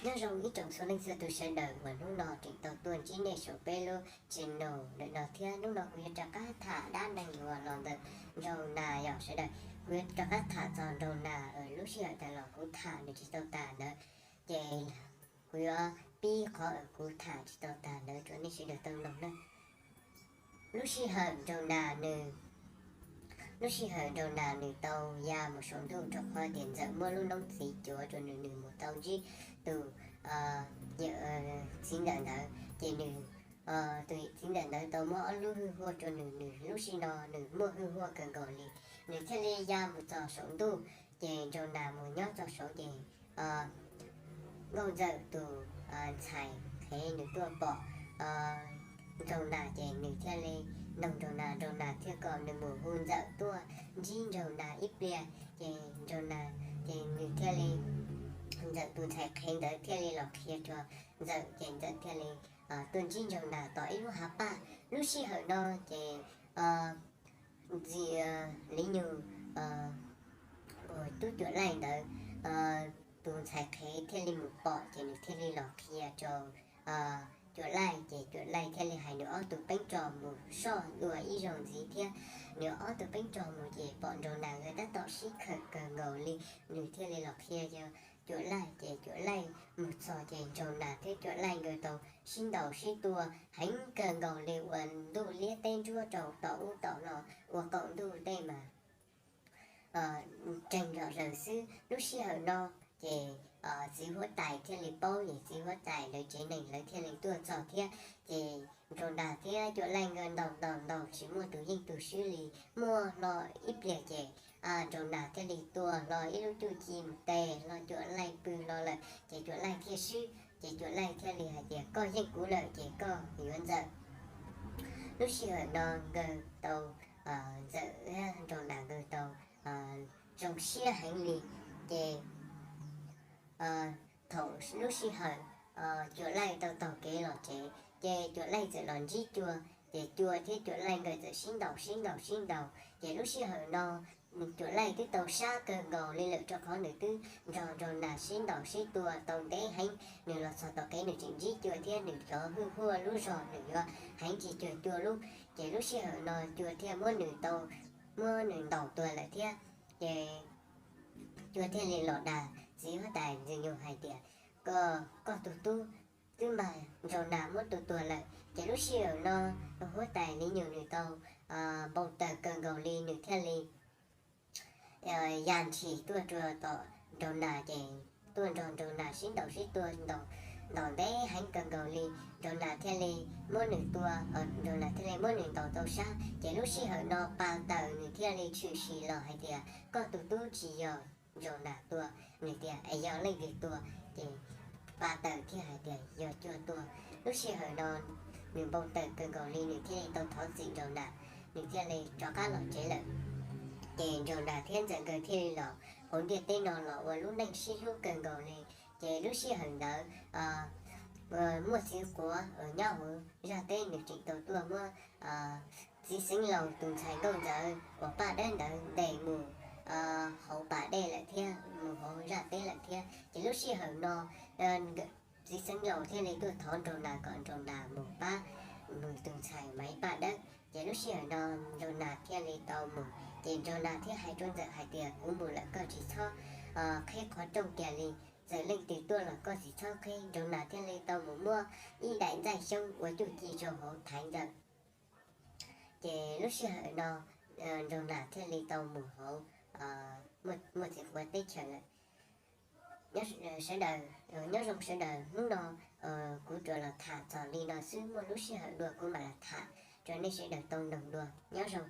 Nyob zoo ib tsoom xu leej xu tus sawv daws uas hnub no tseem tau tuaj ntsib nej saum peb lub channel ntawm no thiab. Hnub no kuv yuav rov qab tham dab neeg uas los ntawm Nraug Nas yom sawv daws. Kuv yuav rov qab tham txog Nraug Nas lub sij hawm tas los kuv tham nws tsis tau tas ntawd, ces kuv yuav pib qhov uas kuv tham tsis tau tas ntawd rau nej sawv daws tau mloog na. Lub sij hawm Nraug Nas nws, lub sij hawm Nraug Nas nws tau ya mus saum ntuj rau qhov tias Ntxawm muab lub noob txiv cuav rau nws, nws mus tau ntsib tus txiv ntxawm ntawd, ces nws, tus txiv ntxawm ntawd tau muab ob lub hwj huaj rau nws, nws lub sij no nws muaj hwj huaj kawg nkaus li, nws thiaj li ya mus txog saum ntuj. Ces Nraug Nas mus nyob txog saud ces Nkauj Ntxawm tus ntxhais qhev nws tuaj pom Nraug Nas ces nws thiaj li nug Nraug Nas, Nraug Nas thiaj kom nws mus hu Ntxawm tuaj ntsib Nraug Nas ib pliag. Ces Nraug Nas, ces nws thiaj li, Ntxawm tus ntxhais qhev ntawd thiaj li los qhia rau Ntxawm, ces Ntxawm thiaj li tuaj ntsib Nraug Nas tom ib lub hav paj. Lub sij hawm no ces Ntxi, Li Nyug, tub Cuam Laij ntawd, tus ntxhais qhev thiaj li mus pom ces nws thiaj li los qhia rau Cuam Laij, ces Cuam Laij thiaj li hais nws ob tug peeb rog mus soj dua ib zaug ntxiv thiab. Nws ob tug peeb rog mus ces pom Nraug Nas nkawd tab tom sib khawm kawg nkaus li, nws thiaj li los qhia rau Cuam Laij, ces Cuam Laij mus txog ces Nraug Nas thiab Cuam Laij nkawd tau sib ntaus sib tua heev kawg nkaus li ua ntuj liab teb ntsuab rau tom ub tom no, ua qaum ntuj tej mas tseeg zom zaws xwb. Lub sij hawm no ces txiv huab tais thiaj li paub, ces txiv huab tais lawv tsev neeg lawv thiaj li tuaj txog thiab. Ces Nraug Nas thiab Cuam Laij nkawd ntaus ntaus ntaus tsis muaj tus yeej tus swb li. Muaj hlo ib pliag ces Nraug Nas thiaj li tua hlo ib lub cuj ci mus tes hlo Cuam Laij pw hlo lawm, ces Cuam Laij thiaj swb. Ces Cuam Laij thiaj li hais tias, koj yeej kuv lawm ces koj yuav Ntxawm. Lub sij hawm no nkawd tau, Ntxawm, Nraug Nas nkawd tau zoo siab heev li. Ces thaum lub sij hawm Cuam Laij tau taug kev los tsev, ces Cuam Laij txawm los ntsib Cua, ces Cua thiab Cuam Laij nkawd txawm sib ntaus sib ntaus sib ntaus. Ces lub sij hawm no Cuam Laij twb tau sab kawg nkaus li lawm rau qhov nws twb nrog Nraug Nas sib ntaus sib tua tau ntev heev, nws los txog tom kev nws tseem ntsib Cua thiab nws cov hwj huaj lub zog nws yuav heev tsis cuag Cua lub. Ces lub sij hawm no Cua thiaj muab nws tau, muab nws ntaus tuag lawm thiab. Ces Cua thiaj li los dag txiv huab tais Ntxwg Nyug hais tias, koj, koj tus tub twb mag Nraug Nas muab tua tuag lawm. Ces lub sij hawm no huab tais Li Nyug nws tau npau taws kawg nkaus li, nws thiaj li ya ntshis tuaj rau tom Nraug Nas, ces tuaj nrog Nraug Nas sib ntaus sib tua ntaus ntev heev kawg nkaus li. Nraug Nas thiaj li muab nws tua, Nraug Nas thiaj li muab nws ntaus tau sab. Ces lub sij hawm no pa taws nws thiaj li tshwm sim los hais tias, koj tus tub tsis yog Nraug Nas tua. Nws tias, es yog leej twg tua? Ces pa taws thiaj hais tias yog Cua tua. Lub sij hawm no nws npau taws kawg nkaus li, nws thiaj li tau thov txim Nraug Nas, nws thiaj li rov qab los tsev lawm. Ces Nraug Nas thiab Ntxawm nkawd thiaj li los hauv ntiaj teb no los ua lub neej sib hlub kawg nkaus li. Ces lub sij hawm ntawd muaj txiv quav nyob hauv zaj teb, nws tseem tau tuaj muab txiv Xeev Laus tus ntxhais nkauj ntawd uas Paj Dawb ntawd ntes mus hauv pas dej lawm thiab, mus hauv zaj teb lawm thiab. Ces lub sij hawm no txiv Xeev Laus thiaj li tuaj thov Nraug Nas kom Nraug Nas mus pab nws tus ntxhais Maiv Paj Dawb. Ces lub sij hawm no Nraug Nas thiaj li tau mus, ces Nraug Nas thiaj hais rau Ntxawm hais tias, kuv mus lawm koj tsis txhob qhib qhov rooj kiag li, txawm leej twg tuaj los koj tsis txhob qhib. Nraug Nas thiaj li tau mus muab ib daim ntxaij xyoob ua cuj ci rau hauv thaiv Ntxawm. Ces lub sij hawm no Nraug Nas thiaj li tau mus hauv, muaj txiv quav teb chaws lawm. Sawv daws, nyob zoo sawv daws, hnub no kuv tsuas los tham txog li no xwb, muaj lub sij hawm dua kuv mam los tham rau nej sawv daws tau mloog dua, nyob zoo.